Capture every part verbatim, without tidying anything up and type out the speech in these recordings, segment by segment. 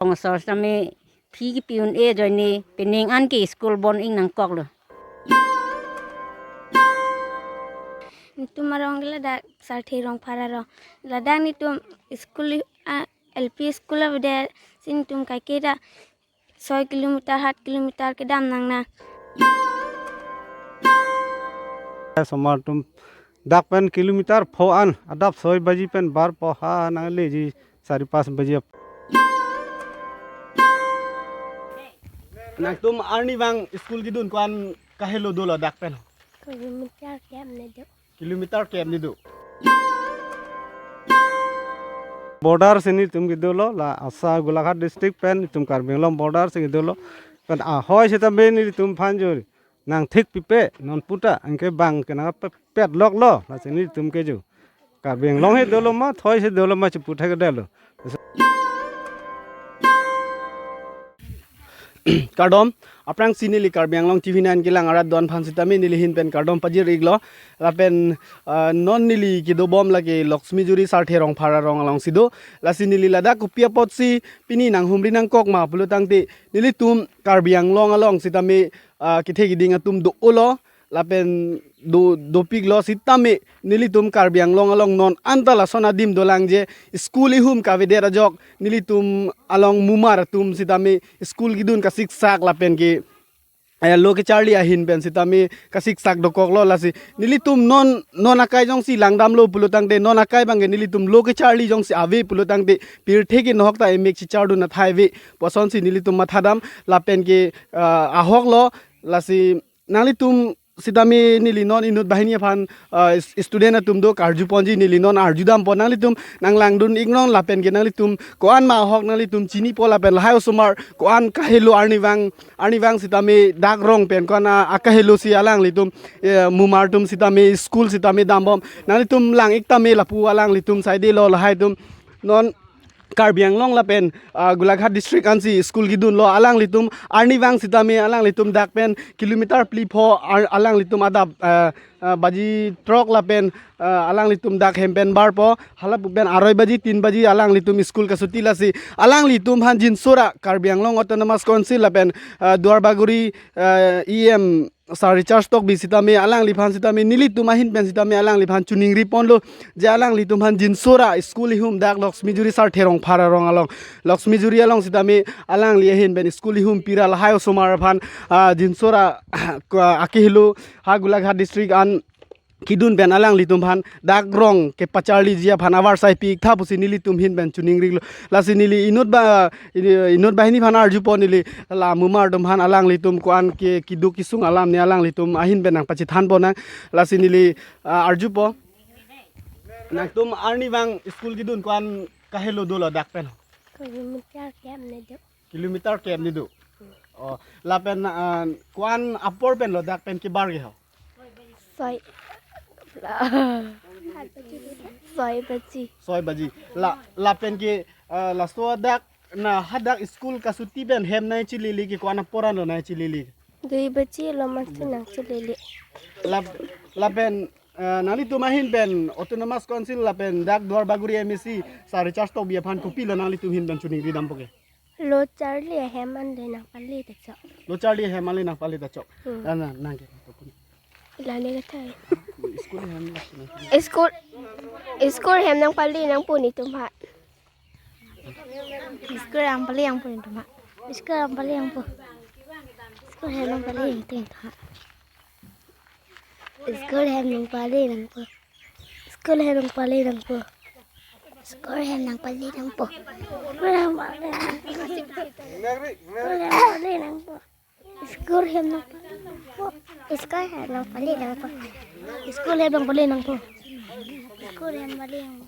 Kongsor sitame fee kipi un-e ajoine pening an ke school bon-ik nangkoklo. Netum arong ke ladak Sarthe Rongphar arong. Ladak netum school, ah, L P school avedet si netum kaiketa soi kilometer, hat kilometer kedam nangnang. Osomar atum dak pen kilometer pho an adap soi baji pen barpo, ha nangleji sari pas baji ap. Nangtum arnivang school kedun ko-an kahelo dolo dak pen? Kilometer kep ne do. Kilometer kep ne do. Border si netum kedolo, la asa Golaghat district pen netum Karbi Anglong border si kedolo. Pen ahoi sitame netum phanjori nangthik pipe, non puta anke bang ke nangpet lok lo, lasi netum ke jo. Karbi Anglong he dolo ma, thoi he dolo ma, chipu thek delo. Kardom, aphrangsi neli Karbi Anglong T V nine kelang arat do-an aphan sitame neli ahin pen kardom pajir-iklo. Lapen, ah, non neli kedobom lake Laxmijuri Sarthe Rongphar arong alongsi do. Lasi neli ladak kopi apotsi pini nanghumri nangkok ma pulo tangte, nelitum Karbi Anglong along sitame, ah, kethe keding atum do-olo, lapen do, dopiklo sitame, nelitum Karbi Anglong along non anta lason adim dolang je, school ihum kavedet ajok, nelitum along mumar atum sitame school kedun kasiksak lapen ke, eh, lo kecharli ahin pen sitame kasiksak dokoklo. Lasi nelitum non, non akai jongsi langdamlo pulo tangte, non akai abang ke nelitum lo kecharli jongsi ave pulo tangte, pirthe ke nohok ta emek chichardun athai ave pu asonsi nelitum mathadam, lapen ke, ah, ahoklo. Lasi nanglitum sitame neli non inut banghini aphan, ah, s-, student atum do karjuponji, neli non arjudampo, nanglitum nanglangdun-iknon lapen ke nanglitum ko-an ma ahok nanglitum chinipo, lapen lahai osomar ko-an kahelo arnivang, arnivang sitame dak rong pen ko-an a, akahelo si alanglitum, eh, mumar atum sitame school sitame dambom, nanglitum lang-ik tame lapu alanglitum saidelo, lahai atum non Karbi Anglong lapen, ah, Golaghat district ansi school kedunlo, alanglitum arnivang sitame alanglitum dak pen kilometer phli pho ar-, alanglitum adap, ah, ah, baji throk lapen, ah, alanglitum dak hem pen barpo, halapu pen aroi baji tin baji alanglitum school kasuti, lasi alanglitum aphan jinsora Karbi Anglong Autonomous Council lapen, ah, Duarbagori, ah, E M Sir Richard Tokbi sitame alangliphan sitame nelitum ahin pen sitame alangliphan choningriponlo je alanglitum aphan jinsora school ihum dak Laxmijuri Sarthe Rongphar arong along, Laxmijuri along sitame alangli ahin pen school ihum pira, lahai osomar aphan, ah, jinsora akehelo ha Golaghat district an kedun pen alanglitum aphan dak rong kepacharliji aphan avarsai pi-ik tha pusi nelitum ahin pen choningrilo. Lasi neli inut ba, ini, inut banghini aphan arjupo neli, la mumar atum aphan alanglitum ko-an ke keduk kesung alam ne alanglitum ahin pen nangpachethanponnang. Lasi neli, ah, arjupo. Nangtum arnivang school kedun ko-an kahelo dolo dak pen? Kilometer kep ne do. Kilometer kep ne do. Oh, lapen, ah, ko-an apor pen lo dak pen kebar ke ho? Soi. Soi baji. Soi baji. La, lapen ke, ah, laso dak na hadak school kasuti pen hem nangchelele ke ko-an apor an lo nangchelele? Dui baji lo masi nangchelele. Lap-, lapen, ah, nanglitum ahin pen Autonomous Council lapen dak Duarbagori M A C Sir Richard Tokbi aphan kopilo nanglitum ahin pen choningridampo ke? Lo charli ahem an le nangpale ta chok. Lo charli ahem an le nangpale ta chok. Hmm. Ana nang ke. Lale kathai. School hem nang. School, school hem nangpale nangpo netum aphan. School hem pale nangpo netum aphan. School hem pale nangpo. School hem nangpale nangpo netum aphan. School hem nangpale nangpo. School hem nangpale nangpo. School hem nangpale nangpo. School hem nangpale nangpo. School hem nangpale nangpo. School hem nangpale nangpo. School hem nangpale nangpo. School hem pale nangpo.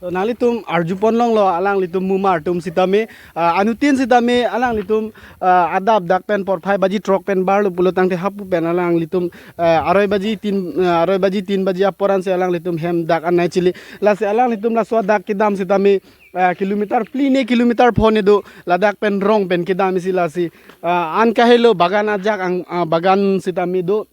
So, nanglitum arjupon longlo alanglitum mumar atum sitame, ah, anuttin sitame alanglitum, ah, adap dak pen porphai baji throk pen barlo pulo tangte hapu pen alanglitum, ah, aroi baji tin, ah, aroi baji tin baji apor ansi alanglitum hem dak an nangchele. Lasi alanglitum laso dak kedam sitame, ah, kilometer phli ne kilometer pho ne do, ladak pen rong pen kedam isi lasi, ah, an kahelo bagan ajak ang, ah, bagan sitame do.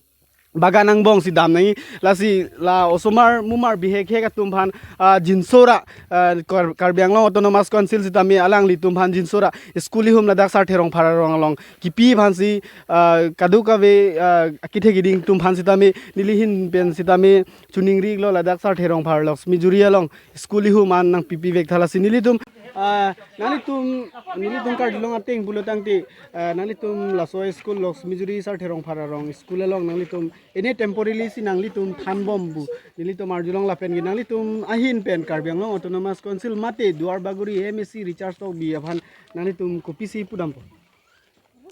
bagan angbong si dam nangji. Lasi la osomar mumar bihekhek atum aphan, ah, jinsora, ah, Kar- Karbi Anglong Autonomous Council sitame alanglitum aphan jinsora school ihum ladak Sarthe Rongphar arong along kipi aphansi, ah, kadokave, ah, akethe keding atum aphan sitame neli ahin pen sitame choningri-iklo, ladak Sarthe Rongphar Laxmi Juri along school ihum an nangpipi vek tha, lasi nelitum, ah, nanglitum, nelitum karjulong ateng pulo tangte, ah, nanglitum laso school Laxmi Juri Sarthe Rongphar arong school along nanglitum ene temporarily si nanglitum thanbom pu nelitum arjulong lapen ke nanglitum ahin pen Karbi Anglong Autonomous Council mate Duar Bagori M A C Richard Tokbi aphan nanglitum kopisi pudampo?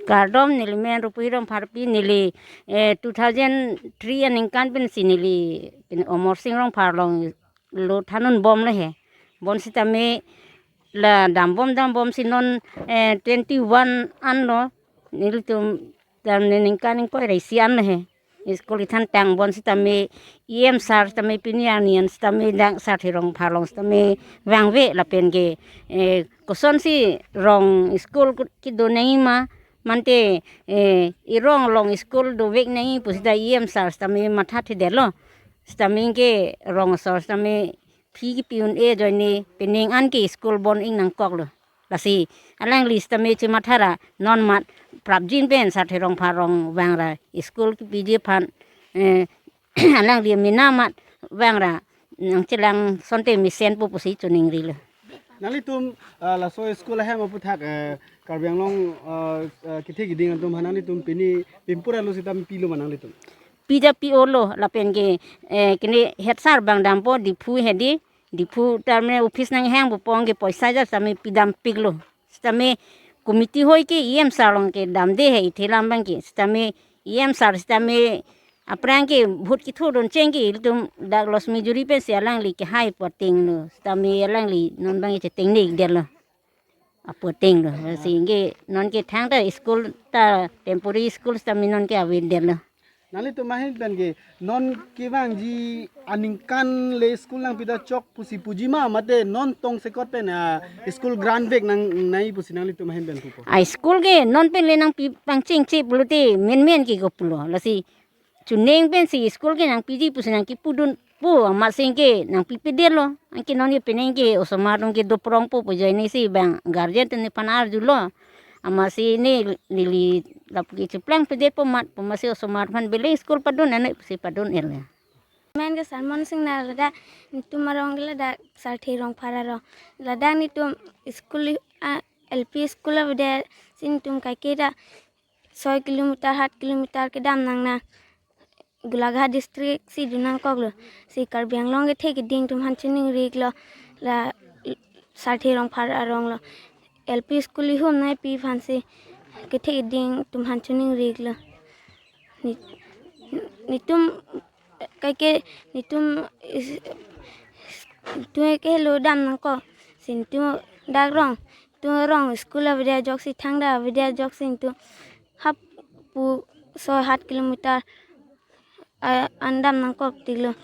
Kardom, neli men Rupuhi Rongpharpi, neli, eh, two thousand three aningkan pensi neli, pen Amarsing Rongphar along lo thanunbomlo he. Bonsitame la dambom dambomsi non, eh, twenty-one anlo, nelitum dam ne ningkan ingkoi ra isi anlo he. School kethan tang bonsitame E M sir sitame pini arni an sitame dak Sarthe Rongphar along sitame vangve lapen ke, eh, kosonsi rong school ku- kedo nangji ma, mante, eh, erong along school dovek nangji pusita E M sir sitame mathathedetlo. Sitame ke rong asor sitame fee kepi un-e ajoine penang an ke school bon-ik nangkoklo. Lasi alangli sitame chematha ra non mat prapjin pen Sarthe Rongphar arong vangra school kepiji aphan, eh, alangli mena mat vangra nangchelang asonte mesenpo pusi choningrilo. Nanglitum, ah, laso school ahem aputhak, eh, Karbi Anglong, ah, ah, kethe keding atum aphan nanglitum pini pimpur alo sitame pilo ma nanglitum? Pija pi-olo lapen ke, eh, kene head sir abang dampo Diphu hedi, Diphu tame office nanghang pupo, anke poisa ja sitame pidampiklo. Sitame committee hoi ke E M sir along ke damde he, ithelam abang ke. Sitame E M sir sitame aphrang ke vote kithurdun cheng ke ilitum dak Laxmi Juri pensi alangli kehai pu atenglo. Sitame alangli non abang ke chetengne-ikdetlo. Apu atenglo. Lasi anke non ke thangta school ta temporary school sitame non ke avedetlo. Nanglitum ahin pen ke non kevangji aningkan le school nangpida chok pusi puji ma mate non tongsekot pen, ah, school grant vek nang nai pusi nanglitum ahin pen pupo? A school ke non pen le nangpi pangchengche pulote menmen ke kopulo. Lasi chuning pensi school ke nangpiji pusi nangkipudunpo, amatsi anke nangpipedetlo. Anke non ke penang ke osomar atum ke doprongpo pu ajoinesi bang guardian atum aphan arjulo. Amatsi ne neli lapu ke cheplangpedetpo mat pu amatsi osomar aphan beleng school padun anai pusi padun-etlo. Men ke Salmon Singnar, ladak netum arong ke ladak Sarthe Rongphar arong. Ladak netum school, ah, L P school avedet si netum kaike ta soi kilometer, hat kilometer kedam nangne. Golaghat district si dun nangkoklo. Si Karbi Anglong kethe keding atum aphan choningri-iklo, la Sarthe Rongphar arong lo. L P school ihum nangpi aphansi kethe keding atum aphan choningri-iklo. Ni- netum kaike netum is- netum ke helo dam nangkok. Si netum dak rong, netum rong school avedet ajoksi thangta avedet ajoksi netum hap pu soi hat kilometer, ah, an dam nangkoktiklo.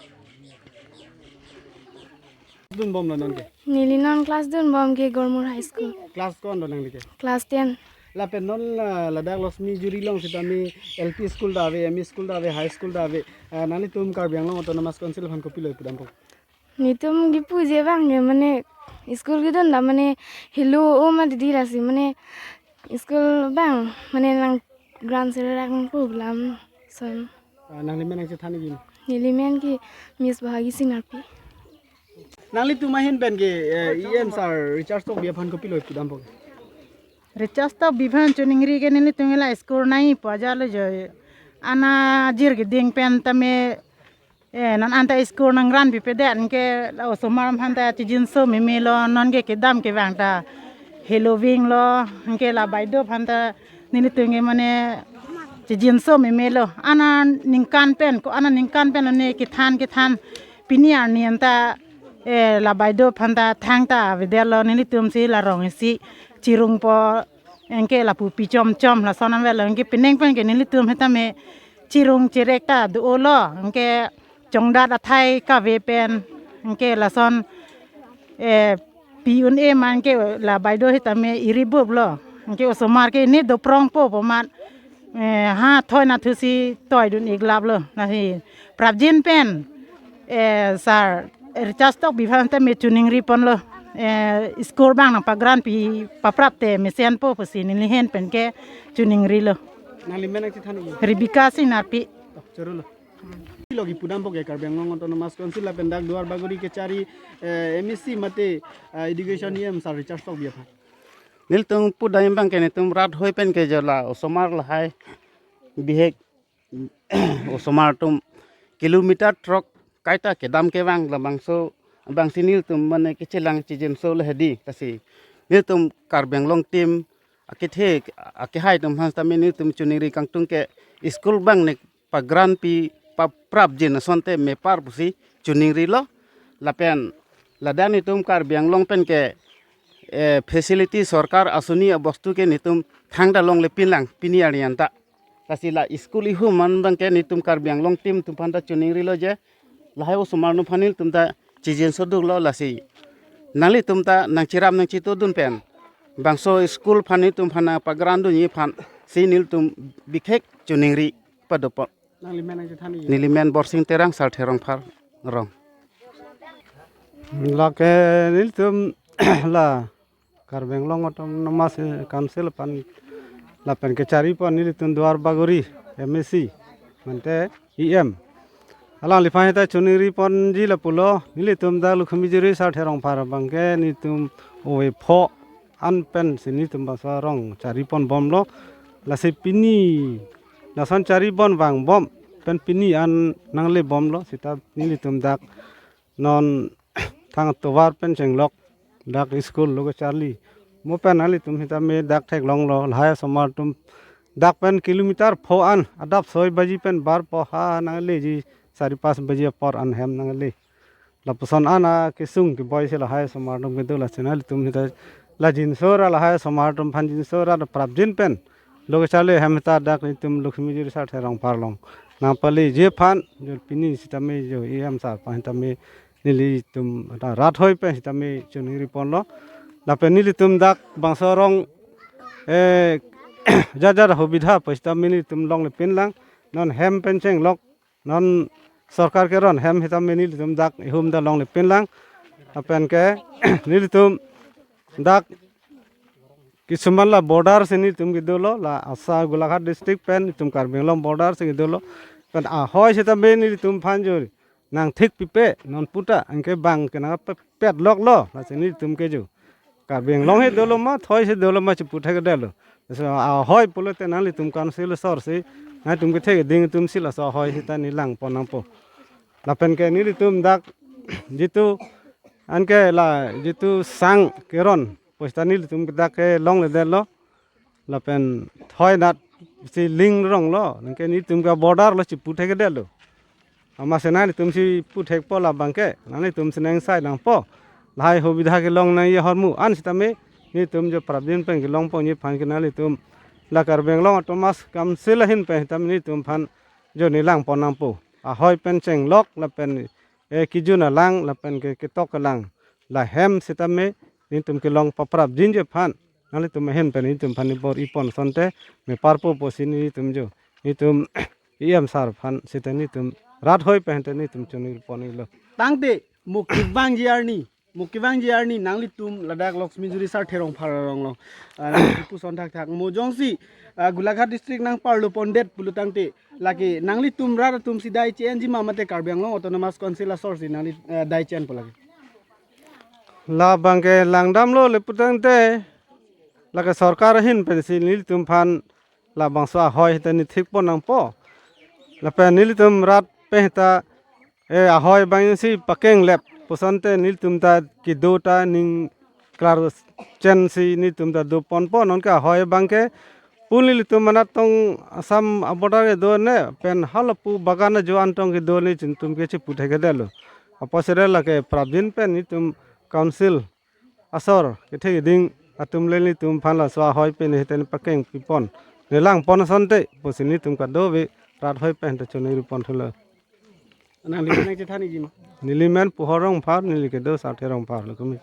Dunbomlo non ke? Neli non class dunbom ke Gormur High School. Class ko-an do nangli ke? Class ten. Lapen non, ah, ladak Laxmi Juri along sitame L P school ta ave, M E school ta ave, high school ta ave. Ah, nanglitum Karbi Anglong Autonomous Council aphan kopilo pudampo? Netum kipuji abang ke mane school kedun ta mane helo o ma didi, lasi mane school abang mane nang grant serak nangpo pu alam ason. Ah, nangli men nangchethan-ikji? Neli men ke Miss Bahagi Singnarpi. Nanglitum ahin pen ke, eh, E M sir Richard Tokbi aphan kopilo pudampo? Richard Tokbi aphan choningri ke nelitum la school nangpo ajatlo jo. Ana ajir keding pen tame, eh, non anta school nang grant pipedet, anke la osomar aphan ta chijinso memelo, non ke kedam kevang ta helo vinglo, anke la baido aphan ta nelitum ke mane chijinso memelo. Ana ningkan pen, ko-an aningkan pen ne kethan kethan pini arni anta, eh, la baido aphan ta thangta avedetlo, nelitum si la rong isi chirungpo, anke lapu pi chom chom lason avelo, anke penang pen ke nelitum hetame chirung chirek ta do-olo, anke chongdat athai kave pen, anke lason, eh, pi un-e ma anke la baido hetame iri buplo, anke osomar ke ne doprongpo pu amat Eh, ha thoi na thusi toi dun ik lap lo. Na hi prapjin pen, eh, sir, eh, recharge tok biphan te me choningri pon lo. Eh, school bang nangpagran pi paprap te mesen po pusi neli ahin pen ke choningri lo. Nangli men nangchethan ik? Rebecca Sinarpi. Oh, choro lo. Logi pudam po ke Karbi Anglong Autonomous Council lapen dak Duar Bagori kechari, eh, M A C mate, eh, education E M sir recharge tok biphan. Nelitum pudam abang ke netum rat hoi pen ke jo la osomar lahai bihek osomar atum kilometer throk kaita kedam kevang labangso abangsi nelitum mane kechelang chijinso le hedi kasi nelitum Karbi Anglong team akethe akehai atum aphan sitame nelitum choningri kangtung ke school bang ne pagran pi paprapjin asonte mepar pusi choningri lo lapen ladak netum Karbi Anglong pen ke, eh, facility sorkar asoni abostu ke netum thangta longle pinlang pini arni anta. Lasi la school ihum an abang ke netum Karbi Anglong team atum aphan ta choningri lo je lahai osomar atum aphan nelitum ta chijinso duk lo lasi nanglitum ta nangcherap nangchetu dun pen bangso school aphan netum aphan nangpagran dunji aphansi nelitum bikhek choningri pado po. Nangli men nangchethan ik? Neli men Borsing Terang, Sarthe Rongphar rong. Lake nelitum la Karbi Anglong Autonomous Council aphan lapen kechari pon nelitum Duar Bagori M A C mate E M. Alangliphan ta choningri ponji lapulo nelitum dak Lakhmijuri Sarthe Rongphar abang ke netum ove pho an pensi netum bangso arong chari pon bom lo. Lasi pini lason chari pon vang bom pen pini an nangle bom lo sita nelitum dak non thang tovar pen chenglok dak school lo kecharli. Mo pen nanglitum sitame dak theklong lo lahai osomar atum dak pen kilometer pho an adap soi baji pen bar po ha nangleji sari pas baji apor an hem nangle. Lapuson an akesung keboi si lahai osomar atum kedo lasi nanglitum sita la jinso ra lahai osomar atum aphan jinso ra prapjin pen lo kecharli hem sita dak netum Lakhmijuri Sarthe Rongphar along nangpaleji aphan jo pini sitame jo E M sir aphan sitame nelitum ta rat hoi pen sitame choningri pon lo. Lapen nelitum dak bangso arong, eh, jat jat hobidha pu sitame nelitum longle pinlang non hem pen chenglok non sorkar keron hem sitame nelitum dak ihum ta longle pinlang. Lapen ke nelitum dak kisuman la border si nelitum kedo lo la asa Golaghat district pen netum Karbi Anglong border si kedo lo. Pen ahoi sitame nelitum aphan jo nangthik pipe non puta anke bang ke nangpet lok lo lasi nelitum ke jo Karbi Anglong he dolo ma thoi he dolo ma chepu thekdetlo. So ahoi pulote nanglitum council asor si nangtum kethe keding atum si laso ahoi sita nelang pon nangpo. Lapen ke nelitum dak jitu anke la jitu sang keron pu sita nelitum ke dak ke longledetlo. Lapen thoi nat si ling rong lo nangke netum ke border lo chepu thekdetlo. Amatsi nanglitum si pu thekpo labang ke nanglitum si nangsai nangpo. Lahai hobidha kelong nangji ahormu an sitame netum jo prapjin pen kelong ponji aphan ke nanglitum la Karbi Anglong Autonomous Council ahin pen sitame netum aphan jo nelang pon nangpo. Ahoi pen chenglok lapen, eh, kejun alang lapen ke ketok alang la hem sitame netum kelong paprapjinji aphan nanglitum ahin pen netum aphan bor-i pon asonte mepar po pusi netum jo netum E M sir aphan sita netum rat hoi pen ta netum choningri pon-ilo. Tangte mo kevangji arni, mo kevangji arni nanglitum ladak Lakhmijuri Sarthe Rongphar arong lo, ah, nangpuson thakthak mo jongsi, ah, Golaghat district nangparlo pondet pulo tangte lake nanglitum rat atum si dai che-enji ma mate Karbi Anglong Autonomous Council asor si nangli, ah, dai che-enpo lake? Labang ke langdamlo le pu tangte lake sorkar ahin pensi nelitum aphan labangso ahoi sita nithik pon nangpo. Lapen nelitum rat pen sita, eh, ahoi abang si pakeng lep pu asonte nelitum ta kedo ta ning klar chen si netum ta do ponpo. Non ke ahoi abang ke pu nelitum anat tong Assam a-border kedo ne pen halapu bagan ajo an tong kedo ne netum ke chepu thekdetlo. Apotsi re lake prapjin pen netum council asor kethe keding atum le netum aphan laso ahoi pen sita nepakeng pi pon nelang pon asonte pusi netum kadokave rat hoi pen ta choningri pon thulo. Nangli men nangchethan ikji ma? Neli men Puhor Rongphar, neli kedo Sarthe Rongphar lo kami.